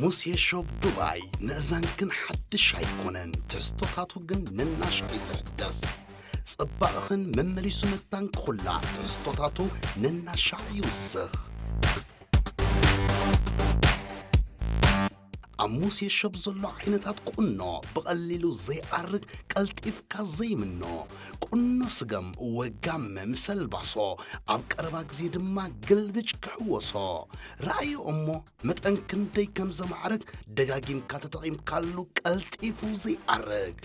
ሙሴ ሾፕ ዱባይ ንእዛንክን ሓድሽ ኣይኮነን፣ ትሕዝቶታቱ ግን ነናሻዕ እዩ ዝሕደስ። ጽባቕኽን መመሊሱ መታን ክኹላዕ ትሕዝቶታቱ ነናሻዕ ይውስኽ። ኣብ ሙሴ ሾፕ ዘሎ ዓይነታት ቁኖ ብቐሊሉ ዘይኣርግ፣ ቀልጢፍካ ዘይምኖ፣ ቁኖ ስገም ወጋመ ምስ ኣልባሶ፣ ኣብ ቀረባ ግዜ ድማ ግልብጭ ክሕወሶ። ረኣዮ እሞ መጠን ክንደይ ከም ዘማዕርግ ደጋጊምካ ተጠቒምካሉ ቀልጢፉ ዘይኣርግ።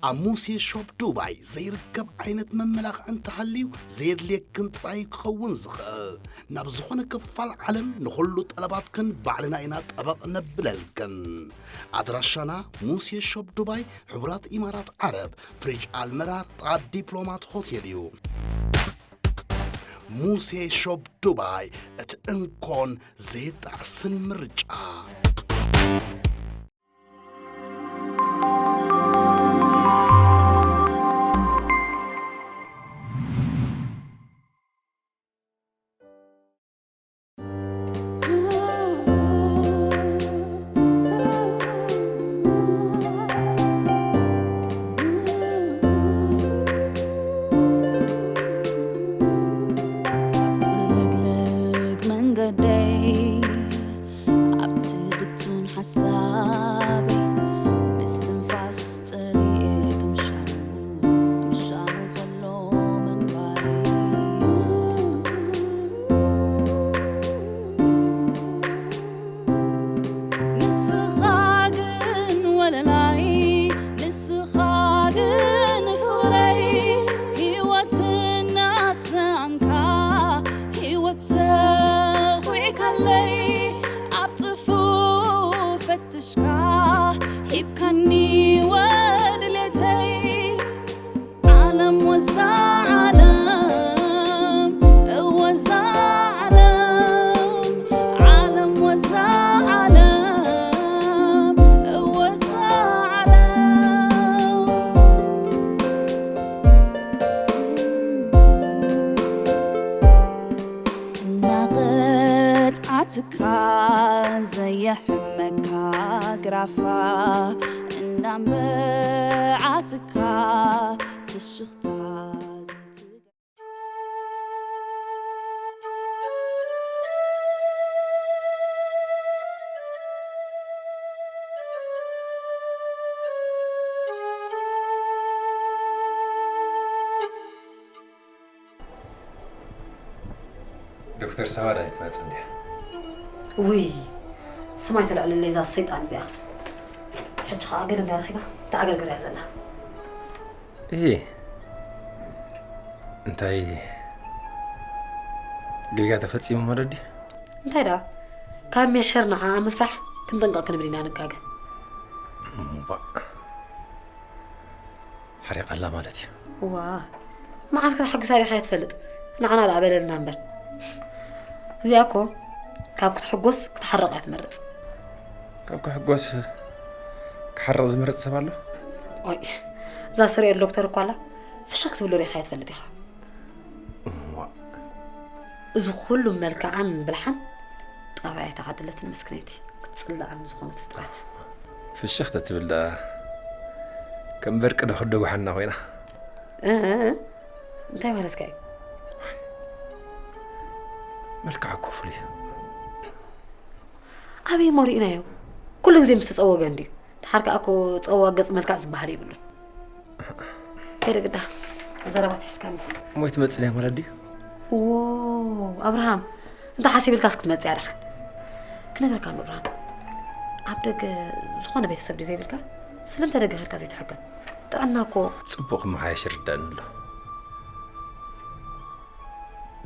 ኣብ ሙሴ ሾፕ ዱባይ ዘይርከብ ዓይነት መመላኽዒ እንተሃልዩ ዘየድልየክን ጥራይ ክኸውን ዝኽእል። ናብ ዝኾነ ክፋል ዓለም ንኹሉ ጠለባትክን ባዕልና ኢና ጠበቕ ነብለልክን። ኣድራሻና ሙሴ ሾፕ ዱባይ፣ ሕቡራት ኢማራት ዓረብ፣ ፍሪጅ ኣልመራር፣ ጥቓ ዲፕሎማት ሆቴል እዩ። ሙሴ ሾፕ ዱባይ፣ እቲ እንኮን ዘይጣዕስን ምርጫ። ኣብቲ ለግለግ መንገደይ፣ ኣብቲ ብቱን ሓሳበይ፣ ምስትንፋስ ጸሊኤ ክምሻሙ፣ ክምሻሙ ከሎ ምንባይ። ንስኻ ግን ወለላይ፣ ንስኻ ግን ፍቕረይ፣ ህይወት እናሰኣንካ፣ ህይወት ሰኺዕካለይ፣ ኣብ ጥፉእ ፈትሽካ፣ ሂብካኒ ወድሌተይ። ዓለም ወዛ ዓለም፣ እወ ዛ ዓለም፣ ዓለም ወዛ ዓለም፣ እወ ዛ ዓለም። እናቐጽዓትካ ዘየሕመካ ግራፋ፣ እንዳንበዓትካ ፍሽኽታ ዘይትገ- ዶክተር ሳባ ዳይ ትመጽእ እንዲያ? ውይ፣ ስማይ ተልዕለለይ እዛ ሰይጣን እዚኣ። ሕጂ ኸኣ ገለ እንዳረኺባ ተዓገርግር እያ ዘላ። እሂ፣ እንታይ ጌጋ ተፈጺሙ ማለት ድዩ? እንታይ ደኣ፣ ካብ ምሒር ንዓኣ ምፍራሕ ክንጥንቀቕ ክንብል ኢና ንጋገ። እምቧእ። ሓሪቓ ኣላ ማለት እዩ። እዋ፣ መዓስ ከተሓጉሳ ዲኻ ኣይትፈልጥ። ንዓና ደኣ በለልና እምበር። እዚኣ እኮ ካብ ክትሕጎስ ክትሓርቕ እያ ትመርጽ። ካብ ክሕጎስ ክሓርቕ ዝመርጽ ሰብ ኣሎ? ኦይ፣ እዛ ስርኤል ዶክተር እኮ ኣላ፣ ፍሽኽ ክትብሎ ሪኢኻ ኣይትፈልጥ ኢኻ። እዋ። እዚ ኩሉ መልክዓን ብልሓን ጠባይ ኣይተዓደለትን ምስክነይቲ፣ ክትጽላእ ዝኾነት ፍጥረት። ፍሽኽ ተትብል ደኣ ከም በርቂ ዶ ክደጉሓና ኮይና? እ፣ እ፣ እ፣ እንታይ ማለትካ እዩ? መልክዓ እኮ ፍሉይ እዩ። ኣበይ እሞ ርኢናዮ? ኩሉ ግዜ ምስ ተጸወገ እንድዩ። ደሓር ከኣ እኮ ጸዋግ ገጽ መልክዕ ዝበሃል የብሉን። ከይደ ግዳ፣ ዘረባ ትሒዝካኒ። እሞ ኣይትመጽእን እያ ማለት ድዩ? ዎ፣ ኣብርሃም፣ እንታይ ሓሲብ ኢልካስ ክትመጽእ እያ ደሓን? ክነግረካ ኣሎ ኣብርሃም። ኣብ ደገ ዝኾነ ቤተሰብ ድዩ ዘይብልካ? ስለምንታይ ደገ ከድካ ዘይትሕከም? ጥዕና እኮ ጽቡቕ ክመሓየሽ ይርዳእኒ ኣሎ።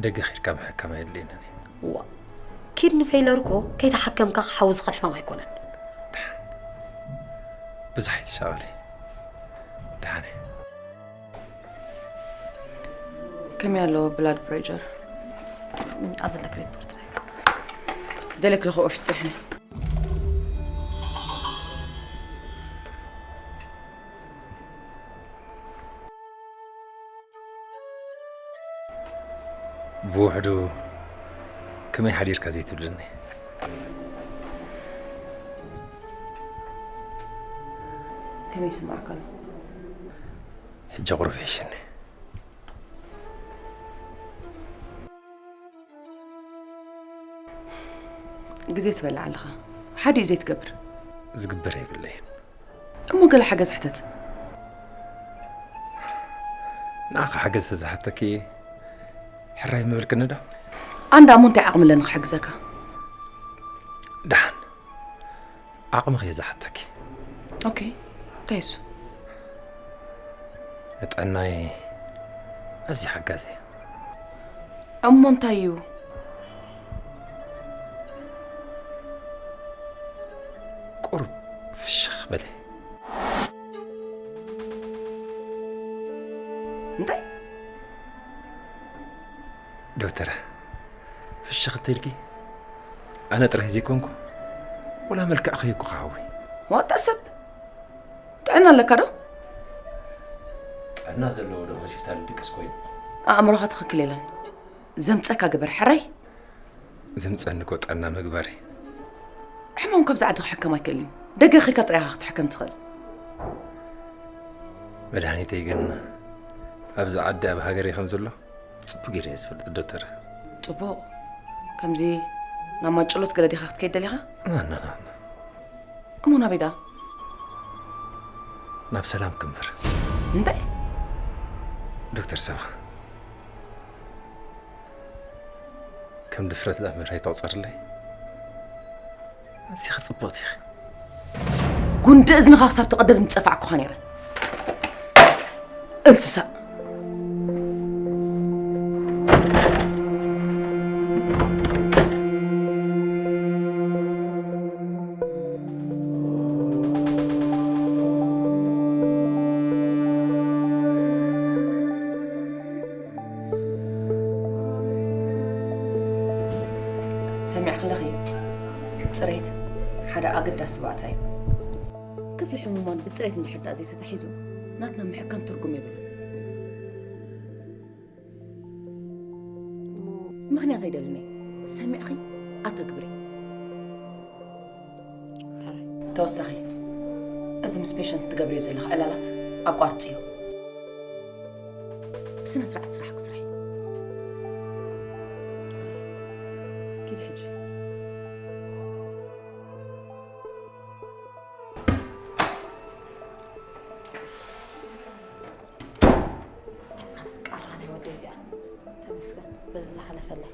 ደገ ኸድካ ምሕካም ኣየድልየንን እዩ። ዋ፣ ኪድኒ ፌይለር እኮ ከይተሓከምካ ክሓዊ ዝኽእል ሕማም ኣይኮነን። ደሓን። ብዙሕ ኣይትሻቐሊ። ደሓን እየ። ከመይ ኣሎ ብላድ ፕሬሸር? ኣብ ዘለክ ሪፖርት ናይ። ደለክ ለኸ ኦፊስ ጽሕኒ። ብውሕዱ ከመይ ሓዲርካ ዘይትብለኒ? ከመይ ይስምዓካ ኣሎ? ሕጂ ቁሩብ ይሕሸኒ። ግዜ ትበልዕ ኣለኻ። ሓዲኡ ዘይትገብር። ዝግበር የብለይን። እሞ ገለ ሓገዝ ሕተት። ንዓኻ ሓገዝ ተዝሓተኪ ሕራይ ምበልክኒ ዶ? ኣንዳ እሞ እንታይ ዓቕሚ ኣለኒ ክሕግዘካ? ደሓን። ዓቕምኺ እየ ዝሓተኪ። ኦኬ፣ እንታይ እሱ? ንጥዕናይ ኣዝዩ ሓጋዚ እዩ። እሞ እንታይ እዩ? ቁሩብ ፍሽኽ በሊ። እንታይ? ዶክተር፣ ፍሽኽ እንተኢልኪ፣ ኣነ ጥራይ ዘይኮንኩ፣ ወላ መልክዕኺ እኮ ክሓዊ። ዋጣ ሰብ፣ ጥዕና ኣለካ ዶ? ጥዕና ዘለዎ ዶ ሆስፒታል ድቅስ ኮይኑ? ኣእምሮኻ ትኽክል የለን። ዘምጸካ ግበር፣ ሕራይ። ዘምጸኒ እኮ ጥዕና ምግባር እዩ። ሕማም ካብዚ ዓዲ ክሕከም ኣይክእልን እዩ። ደገ ኸይድካ ጥራይ ኢኻ ክትሕከም ትኽእል። መድሃኒተይ ግን ኣብዚ ዓዲ ኣብ ሃገረይ ከም ዘሎ ጽቡቕ ገይረ እየ ዝፈልጥ ዶክተር። ጽቡቕ። ከምዚ ናብ ማንጨሎት ገለ ዲኻ ክትከይድ ደሊኻ? ና፣ ና፣ ና፣ ና። እሞ ናበይ ደኣ? ናብ ሰላም ክምር። እንታይ? ዶክተር ሰባ፣ ከም ድፍረት ደኣ ምድር ኣይተቑጸርለይ። ኣዚኺ ጽብቕቲ ኢኺ። ጉንዲ እዝንኻ ክሳብ ትቐደድ ምጸፋዕኩኻ ነይረ። እንስሳ። ሰሚዕኪ ኣለኺ? ጽሬት ሓደ ኣገዳሲ ባእታ እዩ። ክፍሊ ሕሙማን ብጽሬት እንድሕር ደኣ ዘይተታሒዙ፣ ናትና ምሕካም ትርጉም የብሉን። ምኽንያት ኣይደልን እየ። ሰሚዕኺ ኣተግብሪ። ተወሳኺ፣ እዚ ምስ ፔሸንት ትገብርዮ ዘለኺ ዕላላት ኣቋርጽዮ። ብስነ ስርዓት ስራሕኪ ስርሒ። ኪዲ ሕጂ። እንታይ ዓይነት ቃራ ናይ ወደይ እዚኣ? ተመስገን፣ በዚ ዝሓለፈለይ።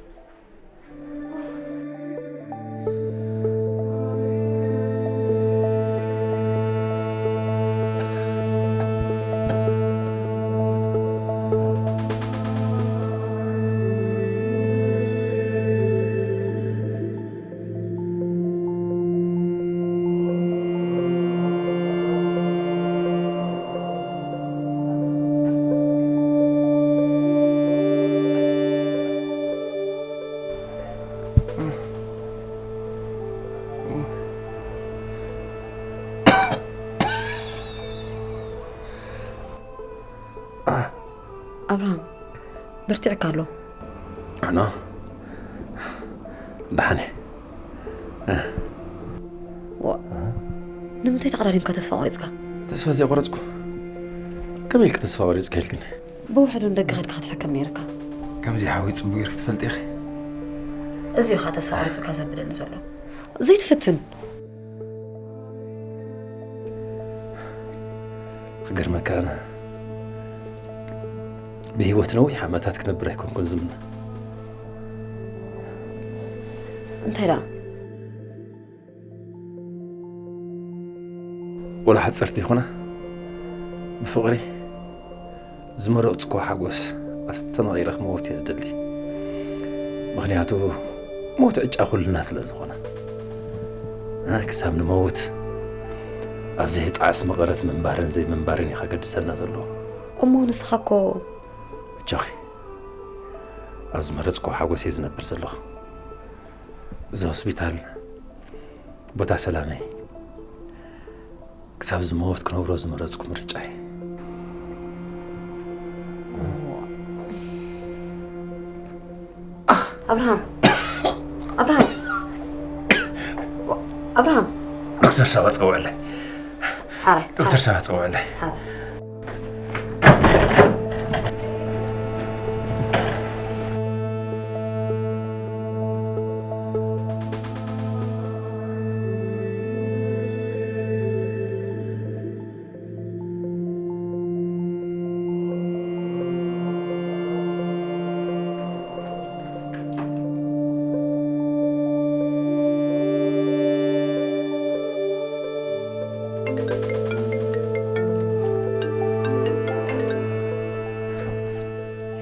ኣብርሃም፣ በርቲዕካ ኣሎ። ኣነ ደሓን እየ። ዋ፣ ንምንታይ ተቐዳዲምካ ተስፋ ቆሪጽካ? ተስፋ ዘይቆረጽኩ? ከመይ ኢልኪ ተስፋ ቆሪጽካ ኢልክኒ? ብውሕዱ ንደገ ከድካ ክትሕከም ነይርካ። ከምዚ ሓወይ ጽቡቕ ጌርኪ ትፈልጢ ኢኺ። እዚ ኢኻ ተስፋ ቆሪጽካ ዘብለኒ ዘሎ። ዘይትፍትን። ክገርመካ ኣነ ብህይወት ነዊሕ ዓመታት ክነብር ኣይኮንኩን ዝምነ። እንታይ ደኣ? ወላ ሓጸርቲ ይኹና ብፍቕሪ ዝመረጽኩ ሓጎስ ኣስተማቒረ ክመውት እየ ዝደሊ። ምኽንያቱ ሞት ዕጫ ኩልና ስለ ዝኾነ። እ፣ ክሳብ ንመውት ኣብ ዘይጣዕስ መቐረት ምንባርን ዘይምንባርን እዩ ከገድሰና ዘለዎ። እሞ ንስኻ እኮ እጆኺ፣ ኣብ ዝመረጽኩ ሓጎስ እየ ዝነብር ዘለኹ። እዚ ሆስፒታል ቦታ ሰላመይ። ክሳብ ዝመወት ክነብሮ ዝመረጽኩ ምርጫ እዩ። ኣብርሃም፣ ኣብርሃም፣ ኣብርሃም። ዶክተር ሳባ ጸውዕለይ። ሓራይ፣ ዶክተር ሳባ ጸውዕለይ። ሓራይ።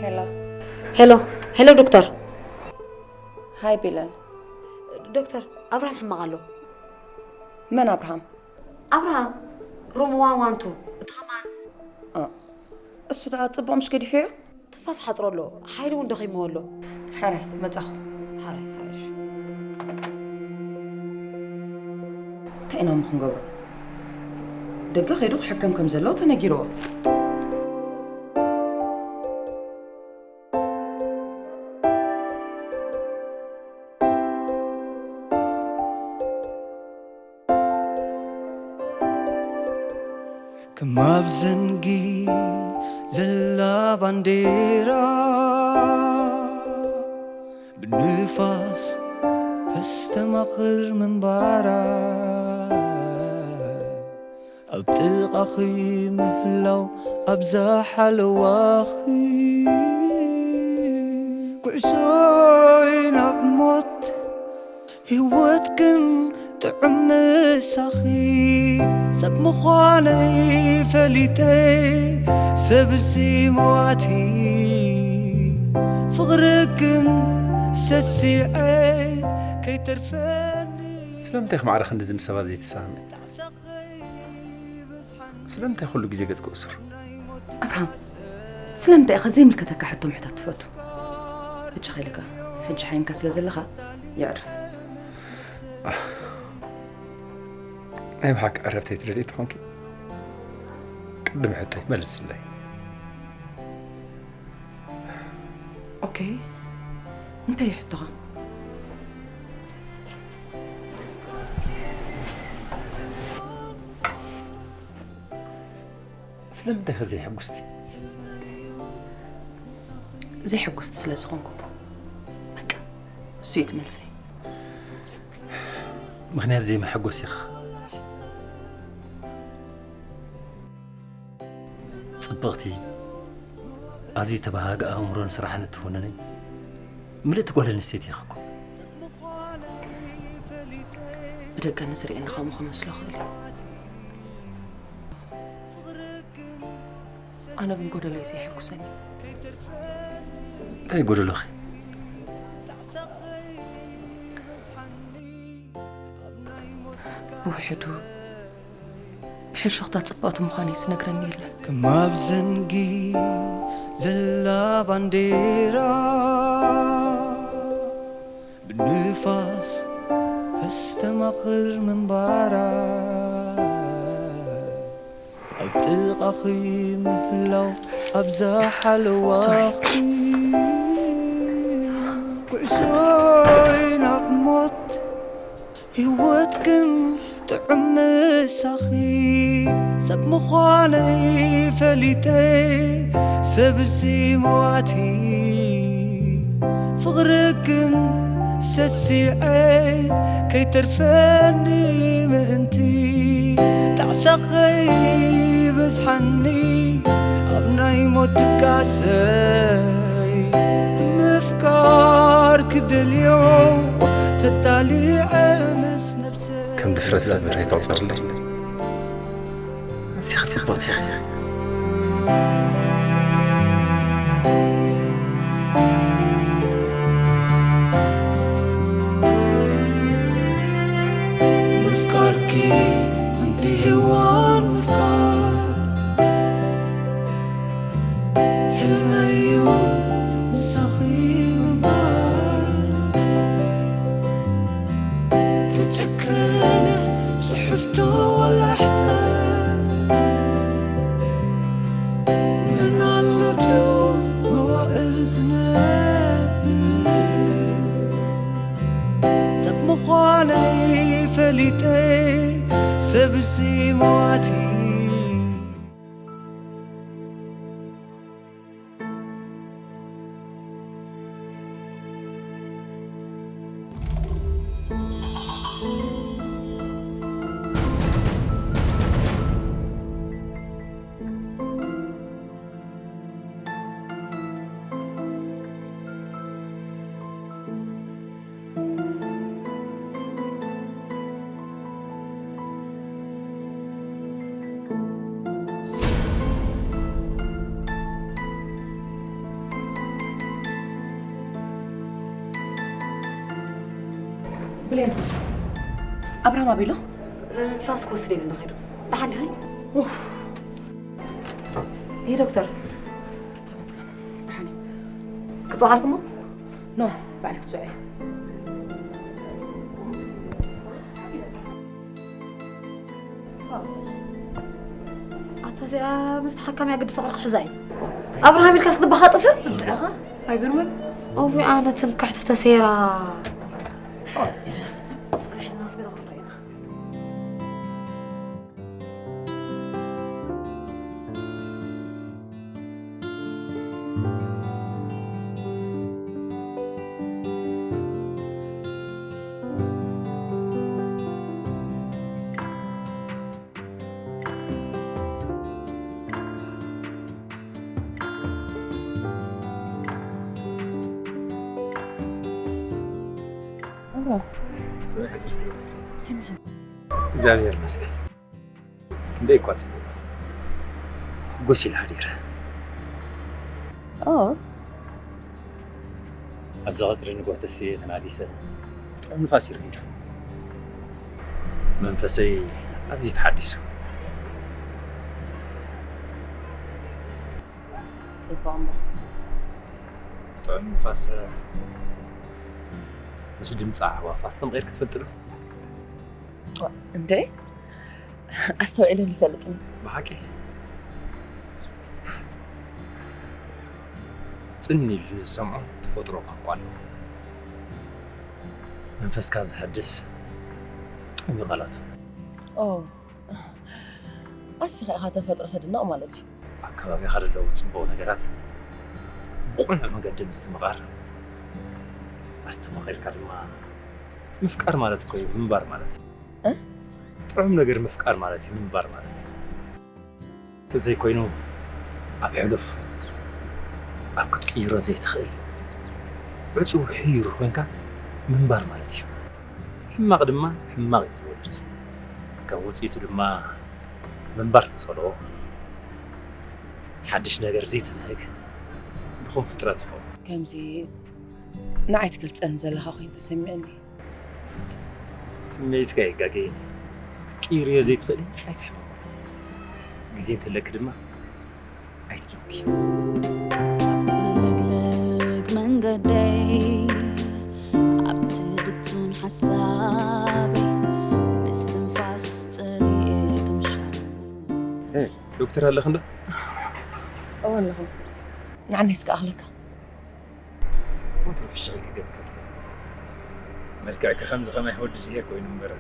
ሄሎ። ሄሎ፣ ሄሎ ዶክተር። ሃይ ቢላል። ዶክተር፣ ኣብርሃም ሕማቕ ኣሎ። መን ኣብርሃም? ኣብርሃም፣ ሩም ዋን ዋን ቱ፣ እቲ ኸማን። እ፣ እሱ ደኣ ጽቡቕ ምሽ ገዲፈዮ? ትንፋስ ሓጽሮ ኣሎ፣ ሓይሊ እውን ደኺምዎ ኣሎ። ሓራይ፣ መጻኹ። ሓራይ፣ ሓራይ፣ እሺ። እንታይ ኢና እሞ ክንገብሮ? ደገ ከይዱ ክሕከም ከም ዘለዎ ተነጊርዎ። ከም ኣብ ዘንጊ ዘላ ባንዴራ ብንፋስ ተስተማቕር ምንባራ ኣብ ጥቓኺ ምህላው ኣብዛ ሓለዋኺ ጉዕዞይ ናብ ሞት ህይወት ግን ጥዑም ምሳኺ ሰብ ምዃነይ ፈሊጠ ሰብ እዚ መዋቲ ፍቕሪ ግን ሰሲዐ ከይተርፈኒ ስለምንታይ ማዕረ ክንድዚ ምስ ሰባት ዘይትሰማምዕ? ስለምንታይ ኩሉ ግዜ ገጽ ክእሱር? ኣብርሃም፣ ስለምንታይ ኢኻ ዘይምልከተካ ሕቶ ምሕታት ትፈቱ? ብቻ ኸይልካ ሕጂ ሓይንካ ስለ ዘለኻ ይዕር። ናይ ብሓቂ ዕረፍተይ ትደልይ ተኾንኪ ቅድም ሕቶይ መልስለይ። ኦኬ፣ እንታይ እዩ ሕቶኻ? ስለምንታይ ከ ዘይሕጉስቲ? ዘይሕጉስቲ ስለ ዝኾንኩ። በቃ፣ እሱ እዩ እቲ መልሰይ። ምኽንያት ዘይመሐጎስ ኢኻ። ጽብቕቲ፣ ኣዝዩ ተባሃጊ ኣእምሮን ስራሕን እትውንኒ ምልእቲ ጓል ኣንስተይቲ ኢኻ እኮ። ብደገ ንዝርእየኒ ከምኡ ክመስሎ ይኽእል እዩ። ኣነ ግን ጎደሎይ ዘየሐጉሰኒ። እንታይ ጎደሎኺ? ውሕዱ ብሕሹኽታ ጽብቕቲ ምዃነይ ዝነግረኒ የለን። ከም ኣብ ዘንጊ ዘላ ባንዴራ ብንፋስ ተስተማቕር ምንባራ ኣብ ጥቓኺ ምህላው ኣብዛ ሓለዋኺ ጉዕዞይ ናብ ሞት ህይወት ግን ጥዑም ምሳኺ ሰብ ምዃነይ ፈሊጠ ሰብ እዚ መዋቲ ፍቕሪ ግን ሰሲዐ ከይተርፈኒ ምእንቲ ጣዕሳኸይ በዝሓኒ ኣብ ናይ ሞት ድቃሰይ ንምፍቃር ክደልዮ ተጣሊዐ ምስ ነብሰይ ከም ድፍረት ዳእምር ኣይተቑጸርለይ። ኣዚኺ ጽብቕቲ ኢኺ። ምፍቃርኪ ሓንቲ ሄዋን ምፍቃር ሕልመዩ ምሳኺ ምንባር ተጨከነ ጽሕፍቶ ዋላ ሕጸ መን ኣሎ ድዩ መዋእል ዝነብር ሰብ እዚ መዋቲ። ብሌን፣ ኣብርሃም ኣበይ ኣሎ? ንፋስ ክወስድ ኢለ ንኸይዱ። ደሓን ዲኺ? ኡፍ። ይህ ዶክተር። ተመስገን። ደሓን እዩ። ክጽውዓልኩሞ? ኖ፣ ባዕለ ክጽውዕ እየ። ኣታ እዚኣ ምስቲ ሓካምያ ግዲ ፍቕሪ ክሕዛ እዩ። ኣብርሃም ኢልካ ስድባኻ ጥፍእ? እንድዕኻ? ኣይገርመክ? እውይ፣ ኣነ ትምክሕቲ ተሰይራ። ጽንሕና ስገራ ክንረአና። እግዚኣብሔር ይመስገን። ክንደይ እኳ ጽቡቕ ሕጉስ ኢለ ሓዲረ። ኦ። ኣብዚ ቀጽሪ ንግሆ ተስየ ተናዲሰ ጥዑም ንፋስ እዩ ረኺቡ። መንፈሰይ ኣዝዩ ተሓዲሱ። ጽቡቕ እምበር። ጥዑም ንፋስ ምስ ድምፂ ኣዕዋፍ ኣስተማቒርኪ ትፈልጢ ዶ? እንዴ? ኣስተውዒለ ይፈልጥን። ብሓቂ? ጽን ኢሉ ንዝሰምዖ ተፈጥሮ ቋንቋ ኣለዎ። መንፈስካ ዘሐድስ ጥዑም እዩ ቃላቱ። ኦ፣ ኣስኻ ኢኻ ተፈጥሮ ተድንቕ ማለት እዩ። ኣብ ከባቢኻ ዘለዉ ጽቡቕ ነገራት ብቕኑዕ መገዲ ምስትምቓር፣ ኣስተማቒርካ ድማ ምፍቃር ማለት እኮ እዩ ምንባር ማለት። እ? ጥዑም ነገር ምፍቃር ማለት እዩ ምንባር ማለት። እንተዘይኮይኑ ኣብ ሕሉፍ፣ ኣብ ክትቅይሮ ዘይትኽእል ዕጹው ሕዩር ኮይንካ ምንባር ማለት እዩ። ሕማቕ ድማ ሕማቕ እዩ ዝወልድ። ከም ውጽኢቱ ድማ ምንባር ትጸልኦ፣ ሓድሽ ነገር ዘይትብህግ ድኹም ፍጥረት ትኸውን። ከምዚ ንዓይ ትገልጸኒ ዘለኻ ኮይኑ ተሰሚዑኒ። ስምዒትካ የጋገየኒ። ክትቅይርዮ ዘይትኽእሊ ኣይትሕመቕ። ግዜ እንተለኪ ድማ ኣይትደንጉይ። ኣብ ጽልግልግ መንገደይ፣ ኣብቲ ብቱን ሓሳበይ፣ ምስትንፋስ ጸሊኤ ክምሻሉ። እ፣ ዶክተር ኣለኺ እንዶ? እወ ኣለኹ። ንዓኒ እስከ ኣኽለካ። ወትሩ ፍሽኽ ኢልኪ ገጽ ከርኢ። መልክዕኪ ከምዚ ከማይ ወዲ ዝሄር ኮይኑ እምበር፣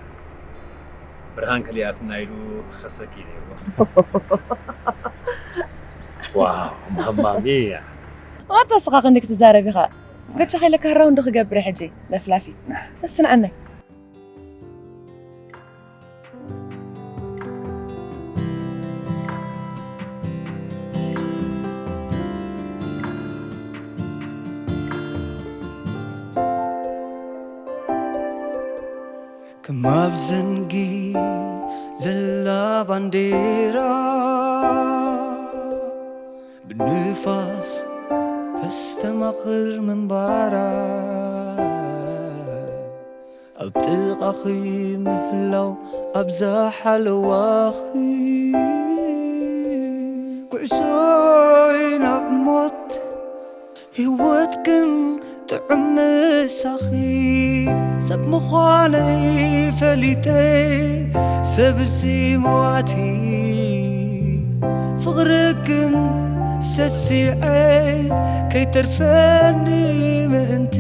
ብርሃን ከሊኣትና ኢሉ ክኸሰኪ ነይርዎ። ዋው፣ ማማ ሚያ። ዋታ ስኻ ክንዲ ክትዛረብ ኢኻ። ገድሻ ከይለካ ራውንድ ክገብር ሕጂ፣ ለፍላፊ። ተስንዓናይ። ከም ኣብ ዘንጊ ዘላ ባንዴራ ብንፋስ ተስተማቕር ምንባራ ኣብ ጥቓኺ ምህላው ኣብዛ ሓለዋኺ ኩዕሶይ ናብ ሞት ህይወት ግን ጥዑም ምሳኺ ሰብ ምዃነይ ፈሊጠ ሰብ እዚ መዋቲ ፍቕሪ ግን ሰሲዐ ከይተርፈኒ ምእንቲ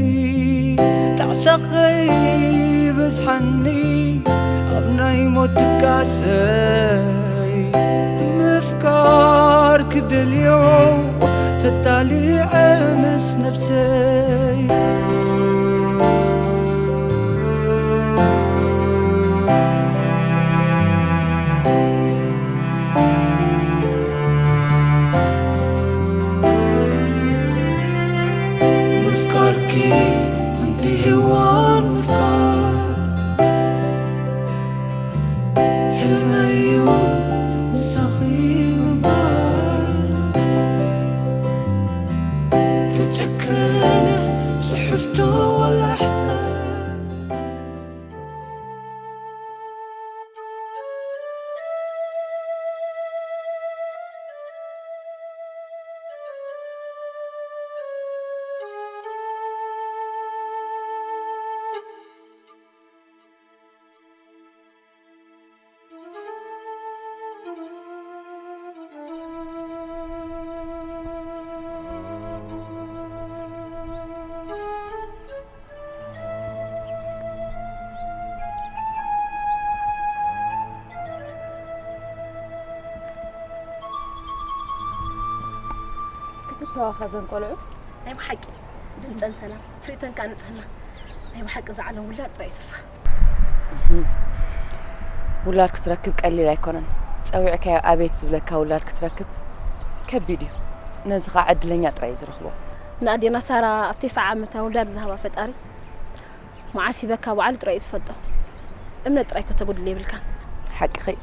ጣዕሳኸይ ዝሓኒ ኣብ ናይ ሞት ድቃሰይ ንምፍቃር ክደልዮ ተጣሊዐ ምስ ነብሰይ። ምፍቃርኪ ኣንቲ ሄዋን ምፍቃር ሕልመዩ ምሳኺ ምንባር። ተጨከነ ጽሕፍቶ ዋላ ሕጻን። ክፍተዋኻ ዘን ቆልዑ። ናይ ብሓቂ ድምፀን ሰላም፣ ትርኢተን ከዓ ንፅህና። ናይ ብሓቂ እዛ ዓለም ውላድ ጥራይ ትርፋ። ውላድ ክትረክብ ቀሊል ኣይኮነን። ፀዊዕካዮ ኣቤት ዝብለካ ውላድ ክትረክብ ከቢድ እዩ። ነዚ ከዓ ዕድለኛ ጥራይ እዩ ዝረኽቦ። ንኣዴና ሳራ ኣብ ተስዓ ዓመታ ውላድ ዝሃባ ፈጣሪ መዓስ ሂበካ ባዕሉ ጥራይ እዩ ዝፈልጦ። እምነት ጥራይ ከተጉድል የብልካን። ሓቅኺ እዩ።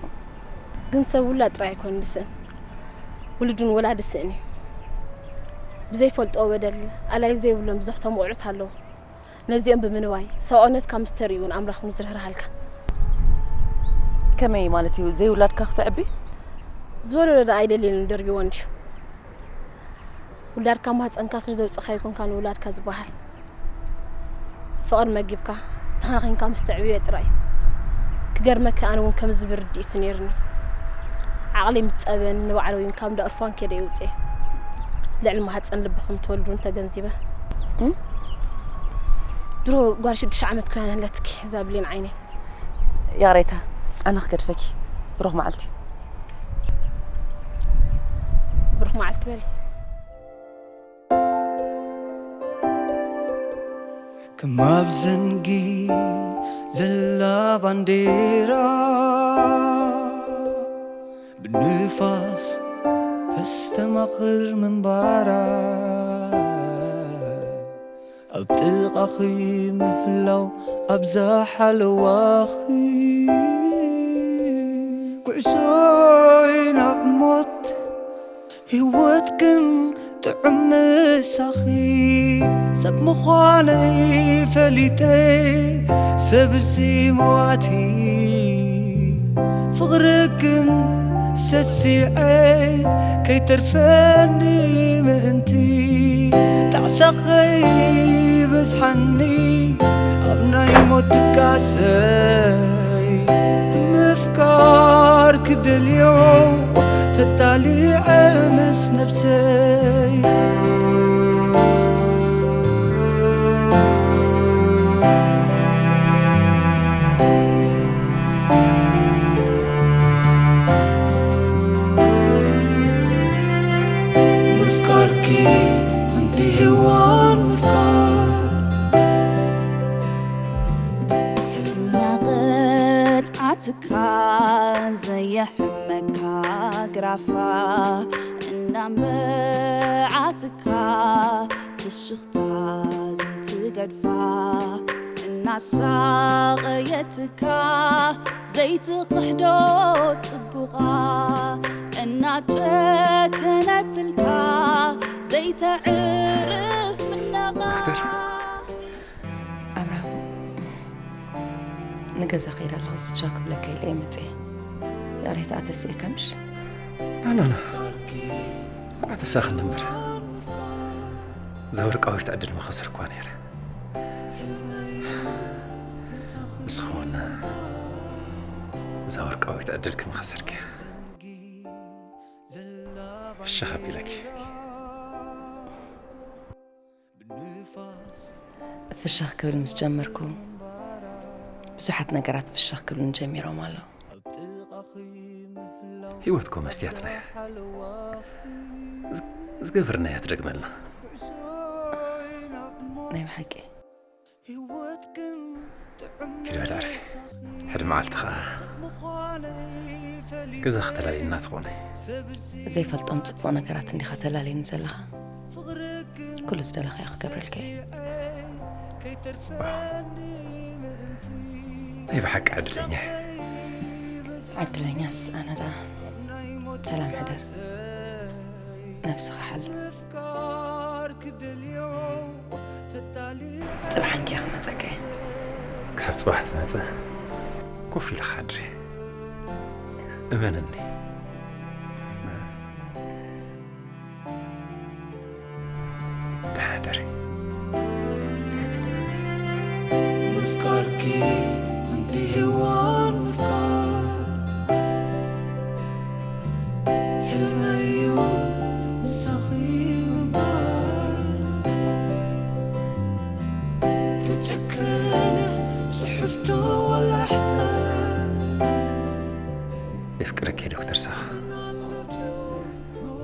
ግን ሰብ ውላድ ጥራይ ኣይኮነን ዝስእን፣ ውሉድ እውን ወላዲ ዝስእን እዩ። ብዘይፈልጦ በደል ኣላዩ ዘይብሎም ብዘኽተሙ ቆልዑት ኣለዉ። ነዚኦም ብምንባይ ሰብኣውነትካ ምስ ተርእዩ እውን ኣምላኽ እውን ዝርህርሃልካ። ከመይ ማለት እዩ? ዘይውላድካ ክተዕቢ? ዝወለዶ ደኣ ኣይደልየሉን ደርቢዎ እንድዩ። ውላድካ ማህፀንካ ስለ ዘውፅእካ ኣይኮንካን ውላድካ ዝበሃል። ፍቕሪ መጊብካ ተኸናኺንካ ምስ ተዕብዮ ጥራይ እዩ። ክገርመካ ኣነ እውን ከምዚ ዝብል ርድኢት እዩ ነይሩኒ። ዓቕለይ ምስ ፀበየኒ ንባዕለይ እውን ካብ እንዳ ኦርፋን ከይደ እየ ውፅኤ። ልዕሊ ማህፀን ልብኹም ትወልዱ ተገንዚበ። እም? ድሮ ጓል ሽዱሽተ ዓመት ኮይና ኣለትኪ እዛ ብሌን ዓይነይ። ይቕሬታ፣ ኣነ ክገድፈኪ። ብሩኽ መዓልቲ። ብሩኽ መዓልቲ በሊ። ከም ኣብ ዘንጊ ዘላ ባንዴራ ብንፋስ ተስተማቕር ምንባራ ኣብ ጥቓኺ ምህላው ኣብዛ ሓለዋኺ ጉዕዞይ ናብ ሞት ህይወት ግን ጥዑም ምሳኺ ሰብ ምዃነይ ፈሊጠ ሰብ እዚ መዋቲ ፍቕርክን ሰሲዐ ከይተርፈኒ ምእንቲ ጣዕሳኸይ በዝሓኒ ኣብ ናይ ሞት ድቃሰይ ንምፍቃር ክደልዮ ተጣሊዐ ምስ ነብሰይ ምፍቃርኪ ኣንቲ ሄዋን ምፍቃር እናቐጽዓትካ ዘየሕመካ ግራፋ እናንበዓትካ ፍሽኽታ ዘይትገድፋ እናሳቐየትካ ዘይትኽሕዶ ጽቡቓ እናጨከነትልካ ዘይተዕርፍ ምነቓ። ዶክተር ኣብርሃም፣ ንገዛ ከይደ ኣለኹ ስቻ ክብለካ ኢለ እየ መፅየ። ይቕሬታ ኣተስእካ ምሽ? ኖ፣ ኖ፣ ኖ። ቋ ተሳኺ ነበር። እዛ ወርቃዊት ዕድል ምኸሰርኳ ነይረ። ንስኺ እውን እዛ ወርቃዊት ዕድልኪ ምኸሰርክያ። ፍሽኽ ኣቢለኪ። ፍሽኽ ክብል ምስ ጀመርኩ፣ ብዙሓት ነገራት ፍሽኽ ክብሉን ጀሚሮም ኣለዉ። ህይወት እኮ መስትያትና እያ። ዝገብርናያ ትደግመልና። ናይ ብሓቂ። ኪድ በል ዓርፊ። ሕድ መዓልቲ ኸዓ ገዛ ከተላልየና ትኾነ። ዘይፈልጦም ጽቡቕ ነገራት እንዲኻ ተላልየኒ ዘለኻ። ኩሉ ዝደለኻዮ ክገብረልካ እየ። ናይ ብሓቂ ዕድለኛ እየ። ዕድለኛስ ኣነ ደኣ። ሰላም ሕደር። ነብስኻ ሓሉ። ጽባሕ እንኪያ ክመጸካ እየ። ክሳብ ጽባሕ ትመጽእ ኮፍ ኢልኻ ኣድሪ። እመነኒ። ደሓን ደሪ። ምፍቃርኪ ኣንቲ ሄዋን ምፍቃር ሕልመዩ ምሳኺ ምንባር ተጨከነ ጽሕፍቶ ወላ ሕጻን የፍቅረኪ ዶክተር ሳኻ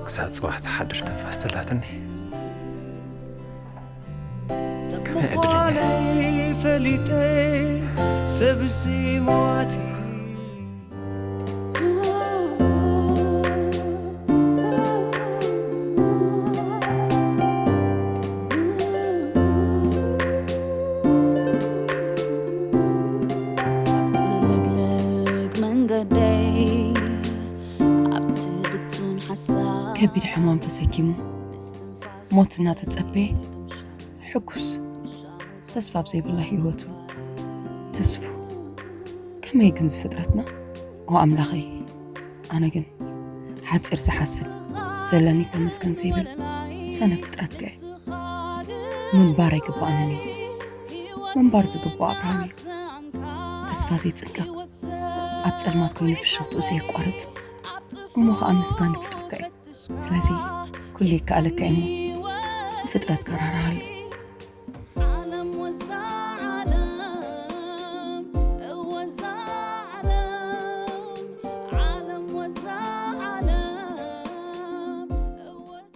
ክሳብ ጽባሕ ትሓድር ትንፋስ ተላትኒ። ሰብ ምዃነይ ፈሊጠ ሰብ እዚ መዋቲ ኣብቲ ለግለግ መንገደይ ኣብቲ ብቱን ሓሳብ ከቢድ ሕማም ተሰኪሙ ሞት እናተጸበየ ሕጉስ ተስፋ ኣብ ዘይብላ ህይወቱ ትስፉ። ከመይ ግን ዝፍጥረትና? ኦ ኣምላኸይ፣ ኣነ ግን ሓጺር ዝሓስብ ዘለኒ ተመስገን ዘይብል ሰነፍ ፍጥረት ከ ምንባር ኣይግባኣንን እዩ። ምንባር ዝግባኦ ኣብርሃም እዩ። ተስፋ ዘይጽንቀቕ፣ ኣብ ጸልማት ኮይኑ ፍሽኽትኡ ዘየቋርጽ፣ እሞ ኸኣ መስጋኒ ፍጡርከ እዩ። ስለዚ ኩሉ ይከኣለካ እሞ ንፍጥረትካ ራህርሃሉ። ዓለም ወዛ ዓለም እወዛ ዓለም ዓለም ወዛ ዓለም እወዛ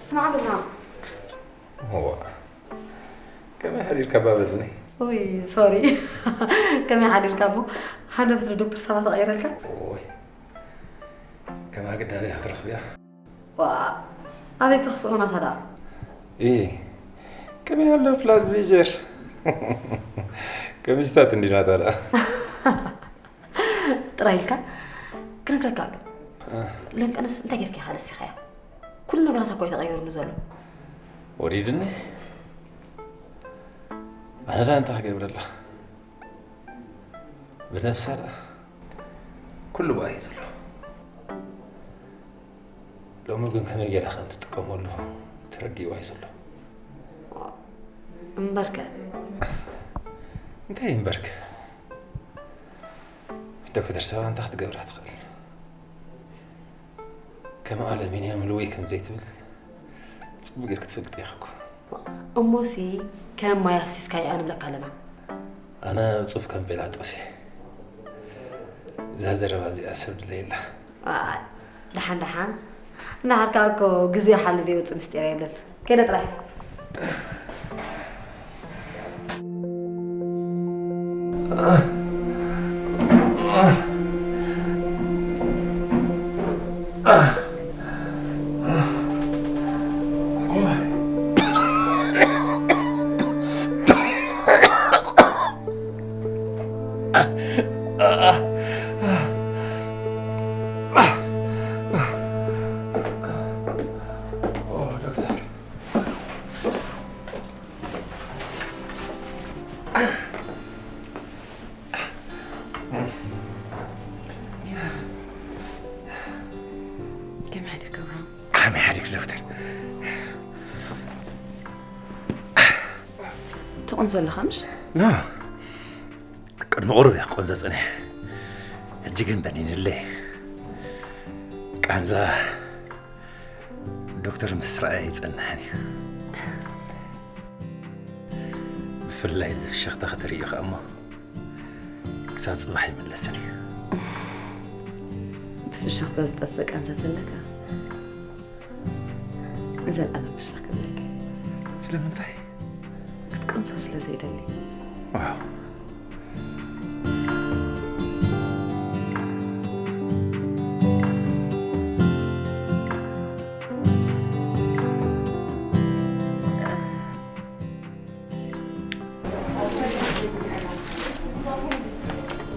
ስማዕ ቡና እዋ ከመይ ሓዲርካ ባበልኒ? ውይ ሶሪ ከመይ ሓዲርካ እሞ ሃንደበት ንዶክተር ሳባ ተቐይረልካ ኦይ ከም ኣግዳብያ ክትረኽብያ ዋ ኣበይ ከኽስኦ ናታ ደኣ ኢ ከመይ ኣሎ ፍላድ ብሊዘር ከሚስታት እንዲናታ ደኣ ጥራይ ኢልካ ክነግረካ ኣሎ ለንቀንስ እንታይ ጌርካ ኢኻ ነሲኻያ ኩሉ ነገራት እኮ እዩ ተቐይሩሉ ዘሎ ወሪድኒ ኣነ ደኣ እንታይ ክገብረላ ብነብሳ ደኣ ኩሉ ብኣ እዩ ዘሎ ሎሚ ግን ከመይ ጌራ ከም ትጥቀመሉ ተረዲእዋ እዩ ዘሎ እምበርከ እንታይ እምበርከ ዶክተር ሰባ እንታይ ክትገብራ ትኽእል ከም ኣለሚንየም ልውይ ከም ዘይትብል ፅቡቅ ጌር ክትፈልጥ ኢኻ እኮ እሞሲ ከም ማይ ኣፍሲስካ ይኣ ንብለካ ኣለና ኣነ ፁፍ ከም ጴላጦስ እየ እዛ ዘረባ እዚኣ ሰብ ድለየላ ደሓን ደሓን እንዳሓርካ እኮ ግዜ ሓሉ ዘይወፅእ ምስጢር የለን ከይደ ጥራይ ከመይ ሓዲርካ ኣብርሃም? ከመይ ሓዲርክ ዶክተር? ትቕንዞ ኣለኻ ምሽ? ኖ፣ ቅድሚ ቁሩብ እየ ክቆንዘ ጸኒሐ። ሕጂ ግን በኒንለይ። ቃንዛ ዶክተር ምስ ረኣየ ኣይጸንሕን እዩ። ብፍላይ እዚ ፍሽኽታ ክትርእዮ ከኣ እሞ ክሳብ ጽባሕ ኣይምለስን እዩ። ብፍሽኽታ ዝጠፍእ ቃንዛ ተለካ ንዘለኣለም ፍሽኽ ክብለካ። ስለምንታይ? ክትቅንሶ ስለ ዘይደሊ። ዋው።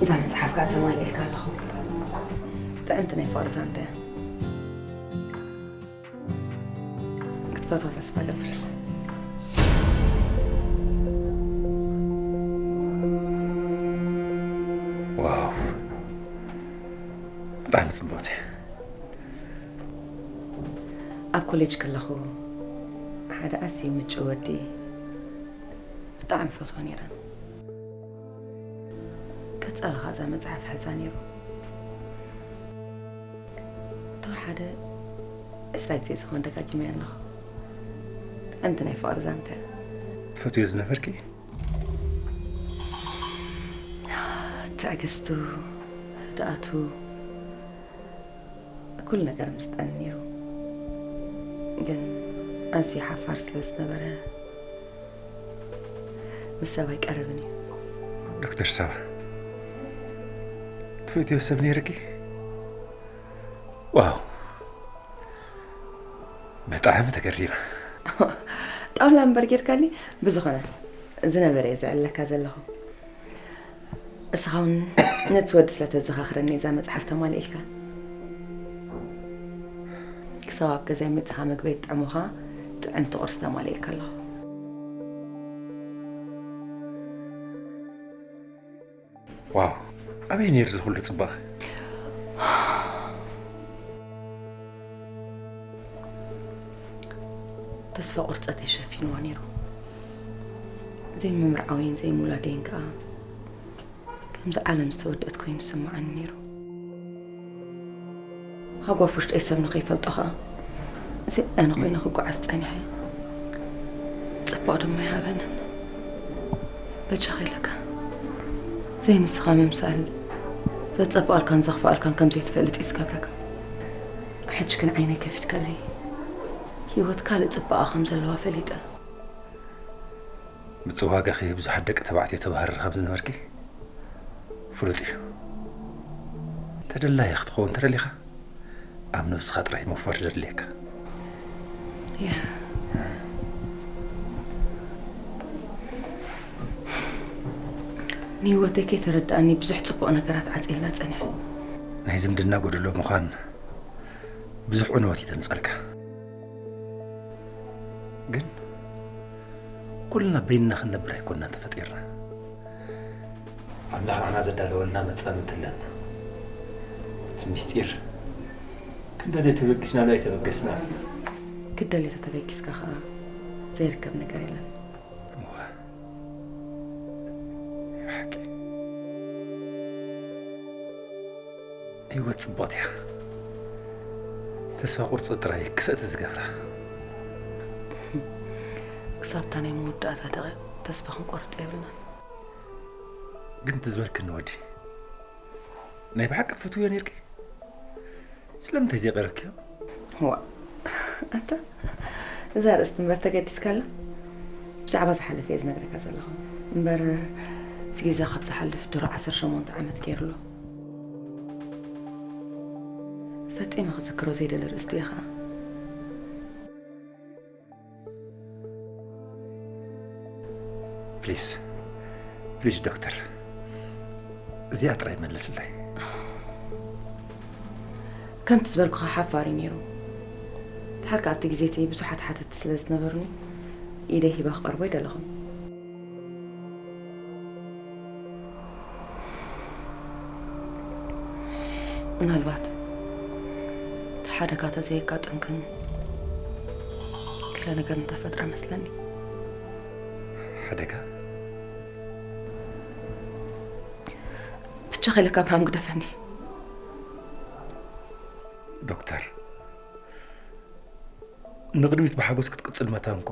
እዛ መጽሓፍ ከኣ ተማሊእልካ ኣለኹ። ጥዕምቲ ናይ ፍቕሪ ዛንታ እያ። ክትፈትዋ ተስፋ እገብር። ዋው፣ ብጣዕሚ ጽቡቕቲ። ኣብ ኮሌጅ ከለኹ ሓደ ኣዝዩ ምጭው ወዲ ብጣዕሚ ፈትዎ ነይረ። ቀጸለ ኸኣ እዛ መጽሓፍ ሕዛ ነይሩ። ተወሓደ ዕስራ ግዜ ዝኾን ደጋጊመያ ኣለኹ። ጥዕምቲ ናይ ፍቕሪ ዛንታ እያ። ትፈትዮ ዝነበርኪ? ትዕግስቱ፣ ህድኣቱ፣ ኩሉ ነገር ምስጠኒ ነይሩ። ግን ኣዝዩ ሓፋር ስለ ዝነበረ ምስ ሰብ ኣይቀርብን እዩ። ዶክተር ሳባ፣ ትፈትዮ ሰብ ነይርኪ? ዋው፣ ብጣዕሚ ተገሪመ። ጣውላ እምበር ጌርካኒ። ብዝኾነ ዝነበረ እየ ዘዕልለካ ዘለኹ። እስኻ እውን ነቲ ወዲ ስለ ተዘኻኽረኒ እዛ መጽሓፍ ተማሊእልካ። ክሳብ ኣብ ገዛይ መጺኻ መግበይ ትጥዕሙኻ ጥዕምቲ ቁርሲ ተማሊእልካ ኣለኹ። ዋው፣ ኣበይ ነይሩ እዚ ኩሉ ጽባቐ? ተስፋ ቁርጸተይ ሸፊንዎ ነይሩ። ዘይምምርዓወይን ዘይምውላደይን ከኣ ከምዚ ዓለም ዝተወድአት ኮይኑ ዝስምዓኒ ነይሩ። ሃጓፍ ውሽጠይ ሰብ ንኸይፈልጦ ኸኣ፣ እዚ ኣነ ኮይነ ክጓዓዝ ጸኒሐ። ጽቡቕ ድማ ይሃበንን። በጃኻ ኢለካ። ዘይንስኻ ምምሳል፣ ዘጸብቐልካን ዘኽፍኣልካን ከም ዘይትፈልጥ እዩ ዝገብረካ። ሕጂ ግን ዓይነይ ከፊትካለይ። ህይወት ካልእ ጽባቐ ከም ዘለዋ ፈሊጠ። ብጽዋጋኺ ብዙሓት ደቂ ተባዕትዮ ተባህርሪ ከም ዝነበርኪ ፍሉጥ እዩ። ተደላዪ ክትኸውን ተደሊኻ፣ ኣብ ነብስኻ ጥራይ ምውፋር ዘድልየካ። ያ። ንህይወተይ ከይተረድኣኒ ብዙሕ ጽቡቕ ነገራት ዓጽየላ ጸኒሐ። ናይ ዝምድና ጎደሎ ምዃን ብዙሕ ዕንወት እዩ ዘምጸልካ። ግን ኩልና በይንና ክንነብር ኣይኮንናን ተፈጢርና። ኣምላኽ ንዓና ዘዳለወልና መጻምድቲ ኣለና። እቲ ምስጢር ክንደልዮ ተበጊስናሉ ኣይተበገስናን። ክደልዮ ተተበጊስካ ኸኣ ዘይርከብ ነገር የለን። እወ። ናይ ብሓቂ። ህይወት ጽብቕቲ እያ። ተስፋ ቁርጺ ጥራይ ክፍእቲ ዝገብራ። ክሳብታ ናይ መወዳእታ ደቒቕ ተስፋ ክንቆርጽ የብልናን። ግን እቲ ዝበልክኒ ወዲ፣ ናይ ብሓቂ ትፈትውዮ ነይርኪ? ስለምንታይ ዘይቐረብክዮ? ዋእ፣ ኣታ፣ እዛ ኣርእስቲ እምበር ተገዲስካላ? ብዛዕባ ዝሓለፈ እየ ዝነግረካ ዘለኹ። እምበር፣ እዚ ግዜ ካብ ዝሓልፍ ድሮ ዓሰርተ ሸሞንተ ዓመት ገይሩ ኣሎ። ፈጺመ ክዝክሮ ዘይደሊ ርእስቲ እየ ኸኣ። ፕሊስ፣ ፕሊስ ዶክተር፣ እዚኣ ጥራይ መልስለይ። ከምቲ ዝበልኩኻ ሓፋር እዩ ነይሩ። ድሓር ከኣ ኣብቲ ግዜ እቲ ብዙሓት ሓተትቲ ስለ ዝነበሩኒ፣ ኢደይ ሂበ ክቐርቦ ኣይደለኹን። ምናልባት ሓደጋ ተዘየጋጥም ግን ገለ ነገር እንተፈጥረ መስለኒ። ሓደጋ? ብቻ ከይለካ ኣብርሃም ግደፈኒ። ዶክተር፣ ንቕድሚት ብሓጎስ ክትቅጽል መታን እኮ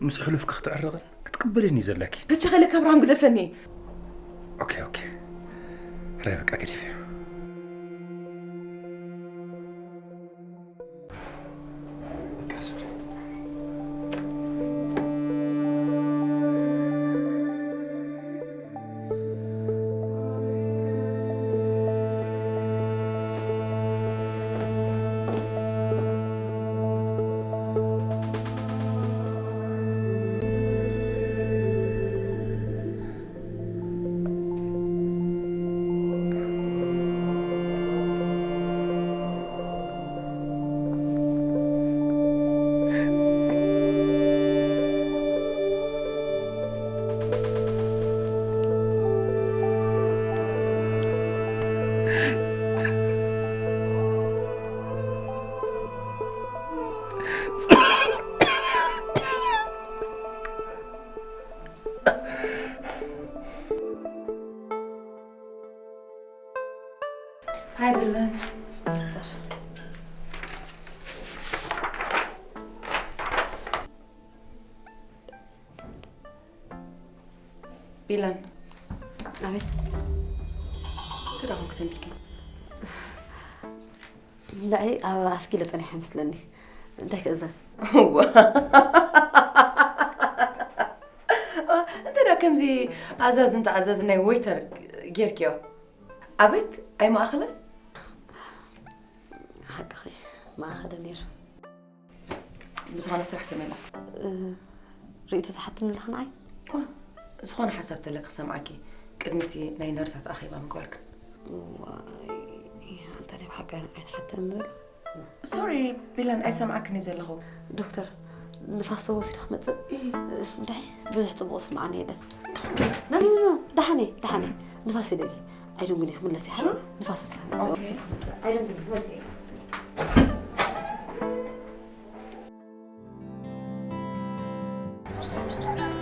ምስ ሕሉፍኪ ክትዕረቕን ክትቅበልን እዩ ዘለኪ። ብቻ ከይለካ ኣብርሃም ግደፈኒ። ኦኬ፣ ኦኬ። ረበቃ ገዲፈዮ። ሃይ ብለን። ቢለን። ኣቤት። እንታይ ደኣ ኮንኪ ሰሚዕኪ? ንዓይ ኣብ ኣስጊለ ጸኒሐ መስለኒ። እንታይ ክእዘዝ? እዋ። እንተ ደኣ ከምዚ ኣዛዝን ተኣዛዝን ናይ ወይተር ጌርክዮ። ኣቤት ኣይማእኸለን? ሓቅኺ፣ ማእኸለ ነይሩ። ብዝኾነ ስራሕ ከመይ ኣላ? እ፣ ርእይቶ ትሓትኒ ኣለኺ ንዓይ? ዋ፣ ዝኾነ ሓሳብ ተለኪ ክሰምዓኪ፣ ቅድሚ እቲ ናይ ነርሳት ኣኼባ ምግባርክን። ዋይ፣ ኣንታ ናይ ብሓቂ ንዓይ ትሓተኒ ዘሎ? ሶሪ ቢለን፣ ኣይሰምዓክን እየ ዘለኹ። ዶክተር፣ ንፋስ ተወሲደ ክመጽእ? እይ። እንታይ? ብዙሕ ጽቡቕ ስምዓኒ የለን። እንታይ? ኖ፣ ኖ፣ ኖ፣ ደሓን እየ፣ ደሓን እየ። ንፋስ ይደሊ። ኣይደንጉን እየ ክምለስ እየ። ሹር? ንፋስ ወሲደ ክመጽእ። ኦኬ። ኣይደንጉን፣ ክመጽእ እየ።